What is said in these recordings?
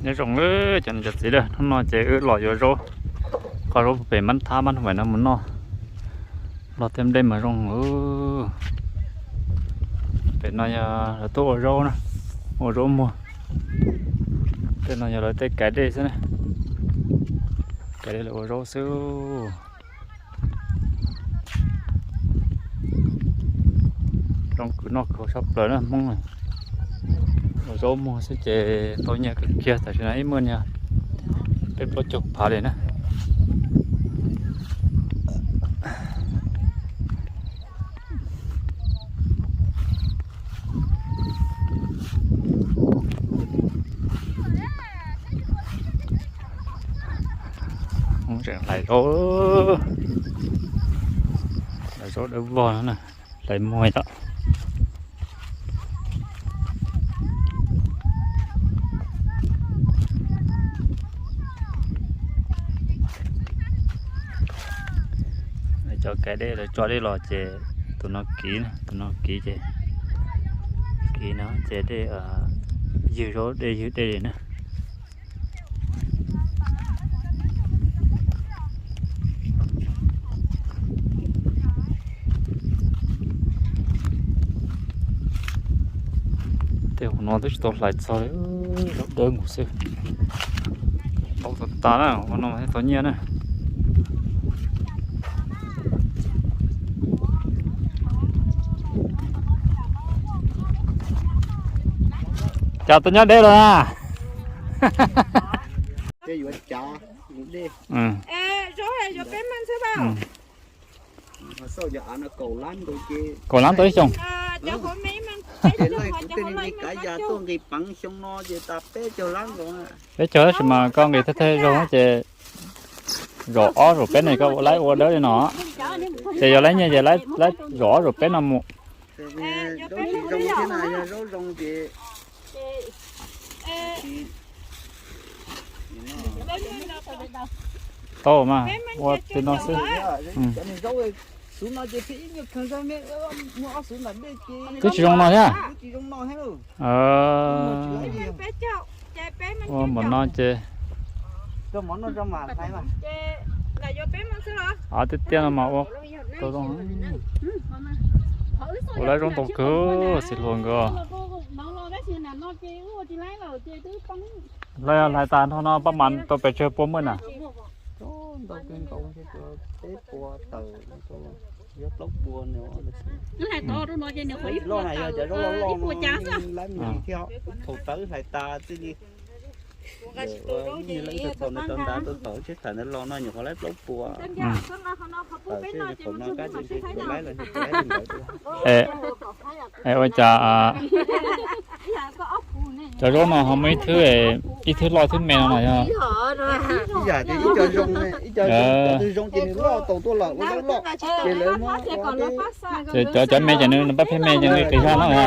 Nyob zoo cov niam cov txiv, hnub no ces wb los yuav zaub, qhov zaub pem mab thab mab hais no mus noj, los tej nplej mas zoo. Pem no yog lawv tuaj ua zaub na, ua zaub muag. Tej no yog lawv tej kav dej xwb na, kav dej lawv ua zaub xwb. Zoo kawg noj kawg sab plaws na Hmoob. Ua zaub muag xwb ces tau nyiaj kawg kiag, tam sim no ib muaj yog peb plaub caug phav li na. Tseem hlais zaub, hlais zaub dawb vog no na, hlais muag yom. Cov kav dej lawv tso dej los ces tus no kiv, tus no kiv ces, kiv no ces dej ywg zaub dej ywg dej li na. Tej hauv no twb tsis tau hlais txog li, zaub dawb nkaus xwb. Tau tas tas na, ua no thiaj tau nyiaj na. Cas tuaj nyob deb los na. Kaum lab tau ib xyoos. Kav yas tuaj nqis peev xyoo no ces tas peb caug lab nkaus. Peb caug tab sis mas koj nqis thawj thawj zaug ces zaum ob zaum peb no koj laib ua dawb li no. Ces yog laib nyiaj ces laib zaum ob zaum peb no mus. Tau mas, ua li no xwb. Twb tsis zoo no thiab. Ua npaum no ces, av tiag tiag no mas ua tau zoo. Ua lab zoo ntau kawg, xis hluas nkawd. Hlais tas nrho no paj mas tau pes tsawg pua muaj na? Peb pua tawm, yog plaub pua no. Loj na yog cov zaub loj loj no, lab me ntsis thiab. Thaum tawv hlais tas txij li ib nyuag leej thaum no rau nrad rau thaum tsheb thaum ntawd los no nyuam qhuav laib plaub pua. Tawm txij thaum no kab ces tsis laib los tsis laib li ntawd. Es ua cas cov zaub no ho muaj ib thwb, ib thwb loj ib thwb me no na yog? Ib yam ces ib co zoo, ib co zoo, cov twg zoo ces nws loj tau tuaj lawm ua zaub loj, ces lawv muab ua ces cov, cov me ces nws pab pheej me ces nws qis zog no na.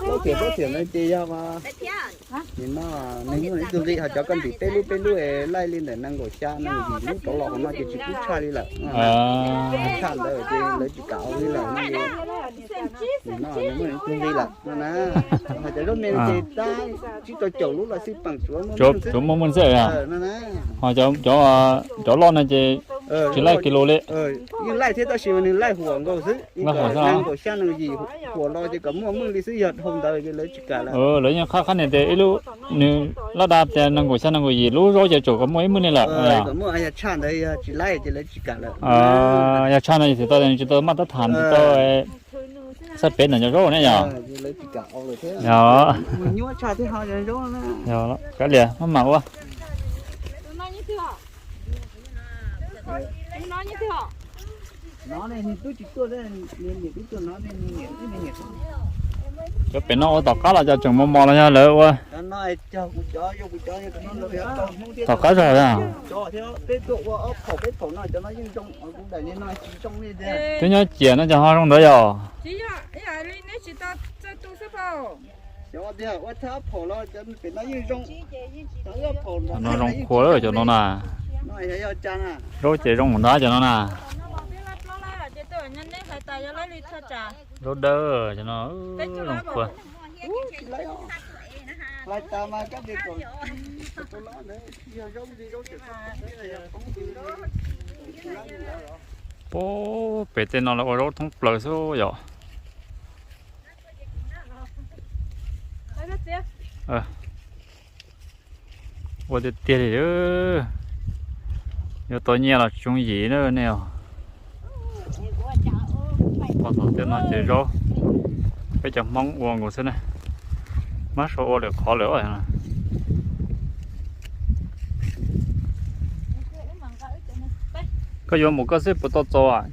Plaub thiam plaub thiam no ces yog mas nws no, nws muaj ib tug nqi, ho cov ko ntim peb lub peb lub laij li ntawm nees nkaum xya nees nkaum yim lub rov los hauv no ces tsis kub tshaj li lawm. Tshaj ntawd ces lawv tsis kam ua li lawm. Nws no nws muaj ib tug nqi lawm no na. Ho cov zaub me no ces tab tsib rau caum lub los xij peem tsuav muaj muaj ntxawm no na. Ho cov loj no ces tsis laij kis lus li. Yeej laij thiab tab sis mas nws laij huam nkaus xwb, nees nkaum xya nees nkaum yim huam los ces kom muaj muaj li xwb, yog dhau ntawd ces lawv tsis kam lawm. Lawv yeej qhab qhab nias tias ib lub nws laj dab tias nees nkaum xya nees nkaum yim lub zaub ces tsum kom muaj ib muaj li lawm. Kom muaj, yog tshaj ntawd yog tsis laij ces lawv tsis kam lawm. Yog tshaj no ces tsis tau, tsis tau maj tab tham, tsis tau xaj pem ntawm cov zaub ne yog. Yog, kav liam maj mam ua. Cov pem no ua tom qab los cov tseem mos mos los yog lawv ua? Tom qab zog a. Twb nyob ciam no ces ho zoo ntawd yog? No zoo khuav cov no na. Zaub ces zoo mus ntag cov no na. Zaub dawb cov no zoo khuav. Ub, pem tej no lawv ua zaub thoob plaws xwb yom. Ua tiag tiag li. Yuav tau nyiaj los tsis yooj yim na nej os. Pom thaum tiam no ces zaub peb cov Hmoob ua nkaus xwb na. Mab sau ua lwm qhov lawm. Koj yuav mus koj xwb puas tau txaus?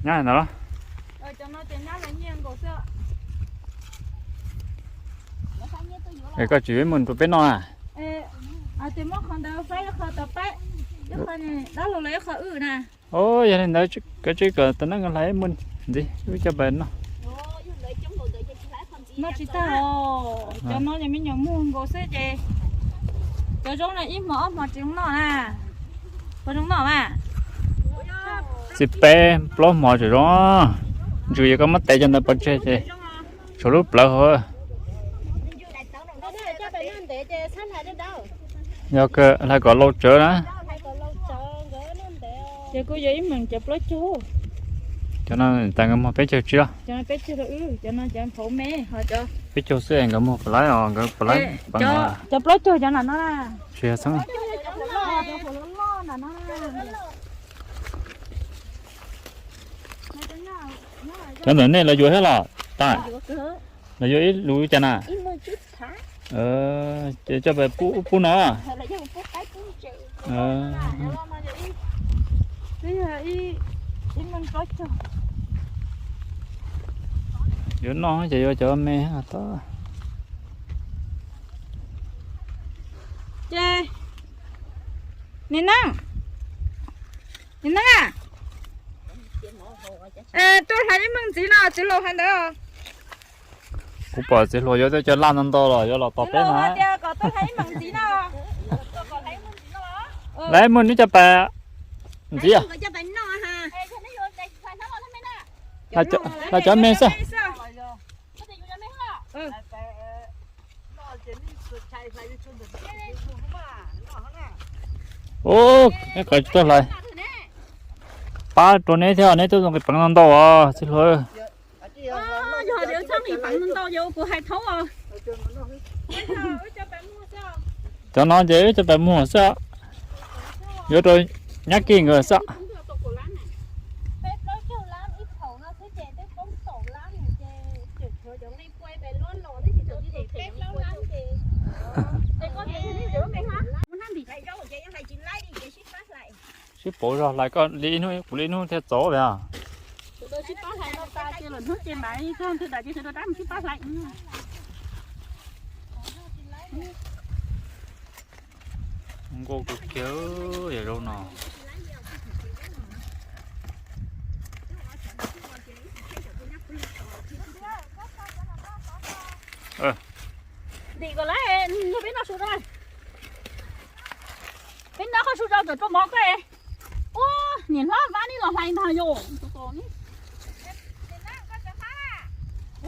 Nyob ntawd los? Es koj tsis yuav ib mus rau peb noj na? Yog li ntawd koj tsib kom tus neeg hlais ib mus ntxiv wb coj pais noj. Noj tsis tag os, cov no ces me nyuam muag nkaus xwb ces cov zaub no ib hmo ob hmo tsis zoo noj na. Puas zoo noj mas? Txij peb plaub hmo tseem zoo. Ntsws yog koj muab tev cov ntawd pov tseg ces tshuav lub plawv hauv. Yog hlais kom lau tsawv na. Ces kuj yog ib meem cov plaub caug. Cov no tas nkawd muag peb caug tsib los? Peb caug xwb nkawd muag puas laib os, nkawd puas laib. Cov plaub caug cov ntawm no na. Tsis yog xeeb. Cov ntawm nej lawv yuav thiab los tas? Lawv yuav ib lub cas na? Ces coj pais pub no. Yuav noj ces yuav cov me tod. Ces nim neej, nim neej a, tuaj hlais ib meej ntxiv no txiv laus hais ntawd. Kuv pom txiv hluas yuav cov laj ntau ntau los yuav los tos peb no. Lawv muaj neb cov pas ntxiv. Hlais cov me xwb. Ub, neb qhov tsis tuaj hlais. Pab rau neb thiab, neb tuaj zoo nqis peev no ntau os txiv hluas. Cov no ces wb cov pais muag xwb. Yuav rau nyab kis nkawd xwb. Sib pauv zog hlais koj li ib hnub kuv li ib hnub thiaj txaus li. Nkauj kawg kiag yam zaub no. Ntim kom lawv, peb noj su rau, peb noj qhov su rau kom rau mov koj. Ua, niam hlob Vab neb los hlais ntag yom.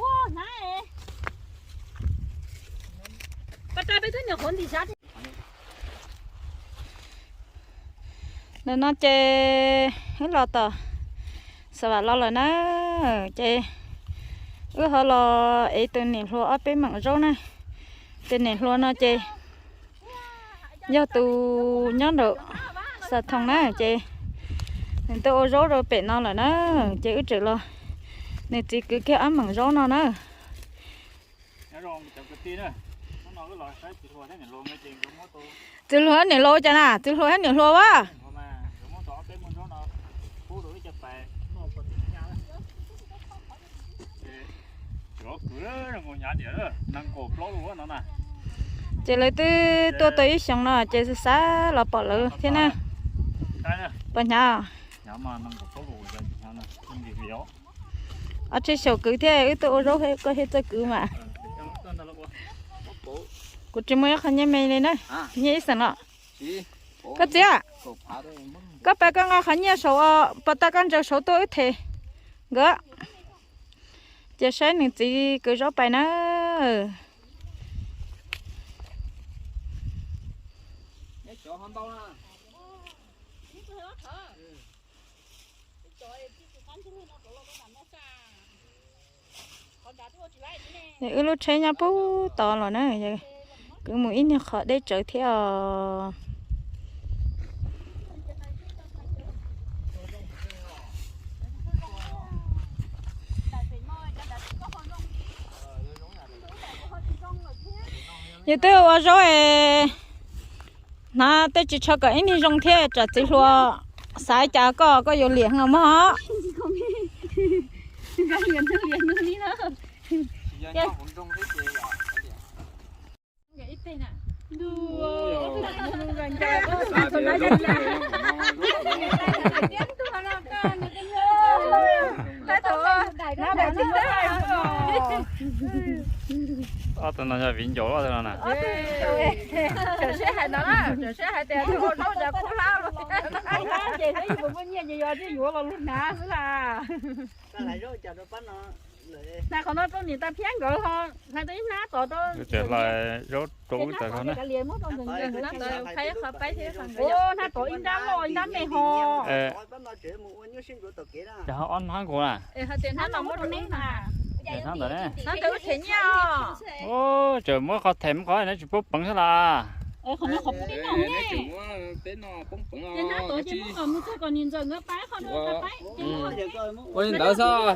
Ua, hnab, koj tsa peb twb niam qhuav ntim sab. Ntawm no ces wb los tom Xa Vam Los lawm na, ces wb ho los ev tus niam hluas ob peb meem zaub na. Tus niam hluas no ces yog tus nyob nraum Xa Thoo na, ces nws tuaj ua zaub rau pem no lawm na, ces wb tseem los, nws txiv kwv kiag ob meem zaub no na. Txiv hluas niam hluas cas na, txiv hluas thiab niam hluas a. Ces lawv twb tuaj tau ib xyoos no ces xav xav los pom lawv thiab na. Pom hnyav. Ob tsi xyaum kwv thiab wb tuaj ua zaub koj thiaj txawj kwv mas. Kuv tsis muaj ib qho nyiaj me li na, nyiaj ib xeem no. Koj txiv, koj pab koj nqa qhov nyiaj saud, pos tag koj ntsaws saud tuaj wb them nkawd. Ces saib nws txiv kwv zaub pais na. Wb lub tsheb nyob puag tod los na, kwv mus ib nyuag qhov deb tsawv thiab os. Yus twb ua zaub es hnav tej tsis tshua kom ib niag zoo thiab tsam txiv hluas xav cas koj, koj yuav liam los mog. Ob tug no yog viv ncaus loj no na. Tam sim hais no, tam sim hais tias ua zaub cas kub hlab los. Ces yus muaj nyiaj ces yus yuav los lug hnav xwb las. Hnav qhov no rau niam tais Phiab nkawd ho hnav tau ib hnab tod rau. Hlais zaub rau ub tas ho na. Hnab tod ib nrab loj ib nrab me ho. Ces ho ob hnab nkaus na. Hnab no muab rau neb na. Hnab ntawd ne. Hnab ntawd them nyiaj os. Tseem muab qhov them qhov ne tsis pub peev xwb las. Ua li ntawd xwb.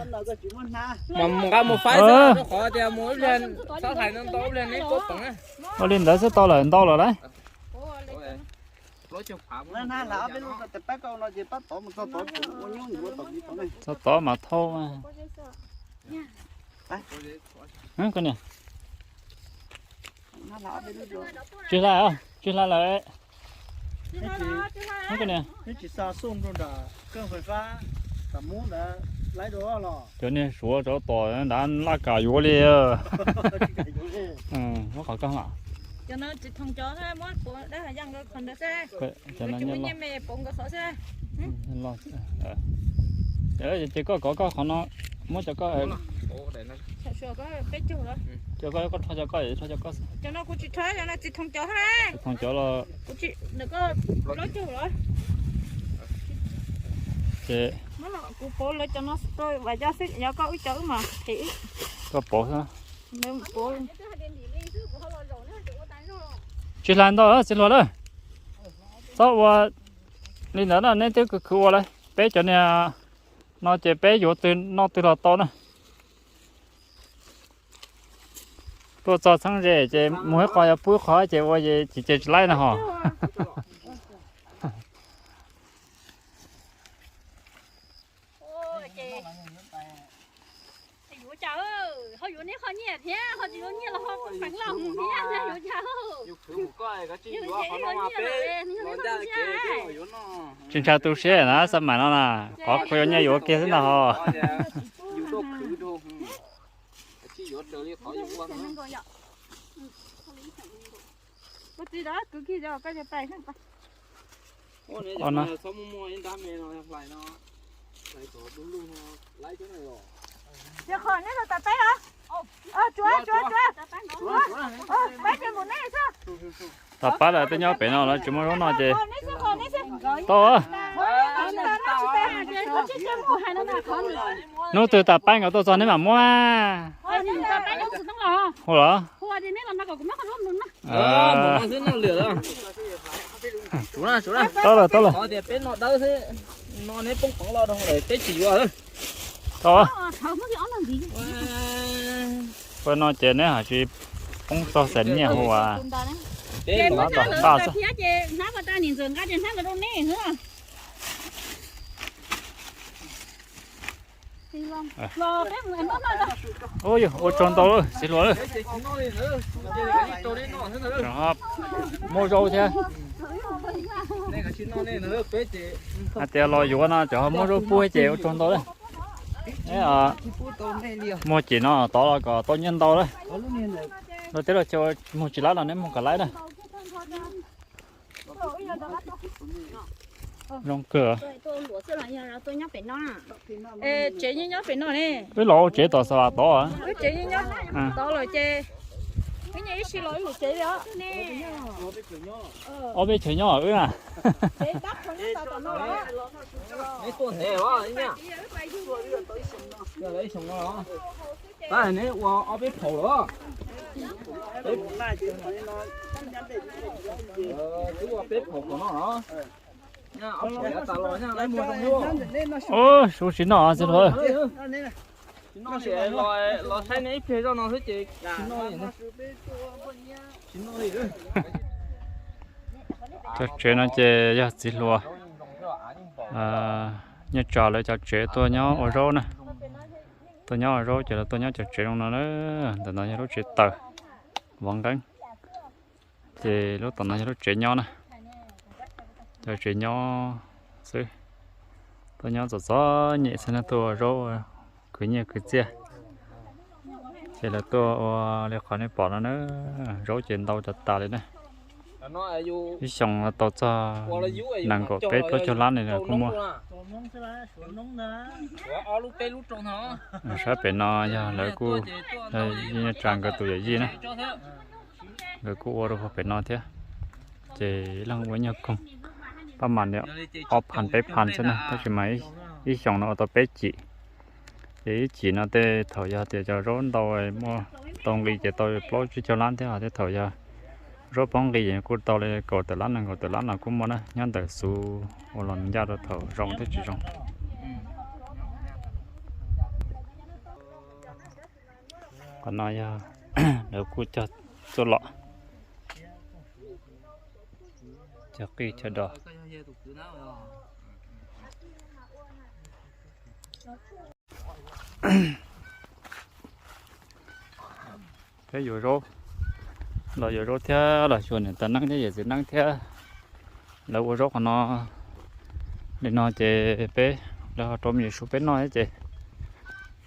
Mas mus nqa mus faib xwb, qhov tias mus ib pliag txhob hais no ntau ib pliag neb pub peev na. Ua li ntawd xwb tau lawm, ntau lawm lauj. Txog tod mas thauj. Koj niam, tsis hla, tsis hla lawm. Koj niam, cov niag Suav cov tom nrad laj kam yuav li. Muab qhov koj mam. Ces koj kov koj qhov no, muab cov koj, cov koj, koj rho cov koj, rho cov koj. Cov no kuv tsis rho, cov no tsis thoom cov thiab. Tsis thoom cov los. Ces kuv pauv lawv cov no rau Vam Yaj xwb, yog koj wb cov wb mas them wb. Koj pauv xwb. Tsis hla ntau, txiv hluas lawm. Txhob ua li ntawd na, neb twb khwv khwv ua lawm. Peb cov niag no ces peb yuav twg noj twg los tau na. Tuaj txog txheeb ze ces mus ib qho, yog pub qhov ces ua ces tsis laib no ho. Yuav cas ho yuav neb qhov nyiaj thiab ho tsis yuav nyiaj los ho peev los thiab, yuav cas? Tsis ntshai tu siab na, xab maim no na, qhov qhua yuav nyiaj yuav kiag xwb na ho. Tab pab lawm, tej nyob pem no lawv tsis muaj zaub noj ces tau. Hnub twg tab pab nkawd tuaj txog neb mam muab. Hu los. Tau lawm, tau lawm. Tau. Ua no ces neb hais tsis poob txog xees nyiaj hu ua. Hnab tom npaj xwb. Ua tsaug ntau lawm txiv hluas lawm. Muaj zaub thiab. Hais tias los yuav no cov ho muaj zaub pub ces ua tsaug ntau lawm. Muag cim no tod los kom tau nyiaj ntau lawm. Los teb los cia muag tsis laib los neb muag kom laib na. Zoo kawg. Tsev nyob pem no ne. Wb los ua tsev tom Xav Vas tod. Wb tsev nyob tod lawm ces Wb nyob ib si los wb mus tsev li os. Ob peb chaw nyob wb na. Neb tuaj ntev os. Ib xyoo no los, tab neb ua ob peb phaum los. Twb ua peb phaum no los. Ub, sub tsis noj txiv hluas. Los saib neb ib pliag zoj no xwb ces tsis noj. Cov tsev no ces yog txiv hluas Nyiaj Tsa lawv cov tsev tuaj nyob ua zaub na. Tuaj nyob ua zaub ces lawv tuaj nyob cov tsev zoo no na. Ntawm no yog lub tsev taws vov nqeeb, ces lub tom no yog lub tsev nyob na. Cov tsev nyob xwb, tuaj nyob txom txom nyem xwb na, tuaj ua zaub khwv nyiaj khwv txiaj. Ces lawv tuaj ua li qhov nej pom no na, zaub ces ntau tas tas li na. Ib xyoos tau txog nees nkaum peb plaub caug lab li lawv kuj muaj. Sab pem no yog lawv kuj, Nyiaj Tsa nkawd tus yawm yij na, nkawd kuj ua rau puag pem no thiab. Ces ib leeg ua nyuag koog, pab mas ob phan peb phan xwb na, tab sis mas ib xyoos no ua tau peb cim. Ces ib cim no tej thaum yog tias cov zaub ntau muaj tau nqi ces tau plaub tsib caug lab thiab, ho tej thaum yog zaub poob nqi kuj tau li kaum tawm lab nees nkaum tawm lab los kuj muaj na, nyob ntawm xu ua los ncaj rau thaum zoo thiab tsis zoo. Qhov no yog lawv kuj cog txuj lom, cog qij cog dos. Peb yuav zaub, los yuav zaub thiab los xyuas niam tais neeb thiab yawm txiv neeb thiab. Lawv ua zaub qhov no li no ces peb, lawv ho rau me nyuam su peb noj thiab ces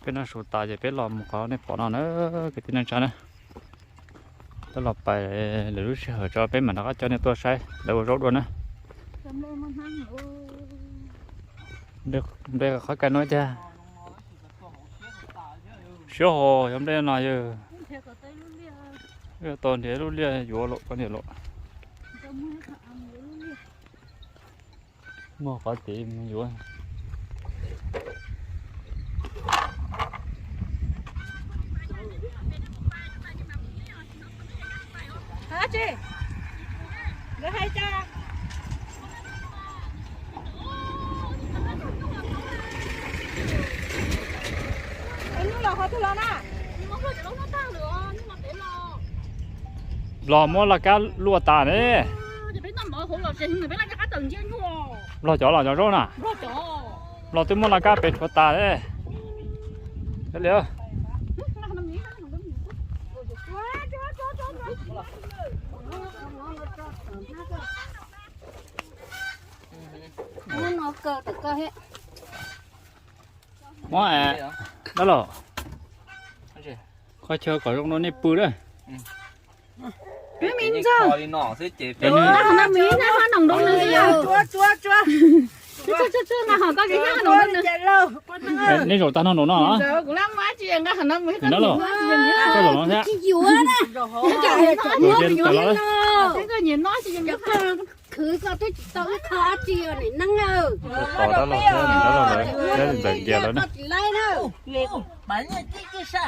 peb noj su tas ces peb los mus qhov nej pom no na, kwv tij neej tsa na. Peb los pais lwm lub sij hawm tso peb mam rov qab coj nej tuaj saib lawv ua zaub dua na. Nplej qhov kai no tiag. Siab hos yog nplej no yog, tau nrhiav lub liaj yuav los koj niam los. Muaj qhov tid mus yuav. Nkawd hais cas? Hnub los qhov twg los na? Los muab laj kab luaj tas ne. Los cov los cov zaub na. Los twb muab laj kab pem rhuav tas ne. Li muab dab los, qhov chaw kom zoo rau nej pw na. Nej zaum tag no nraum no. Koj zaum no thiab. Khwv koj twb tsis tau ib qho dab tsi os niam neeb. Tos dab laug thiab niam dab laug lawv thiab ntxawm Nkias lawv na.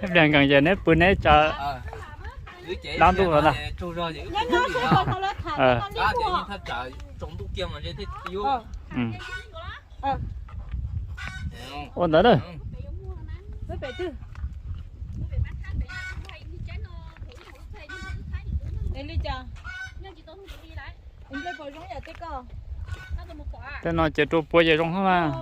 Ib pliag nkees ces neb pw neb tsa dab ntuj no ntag. Ua ntawd na. Tej no ces rua pua ces zoo xwb mas.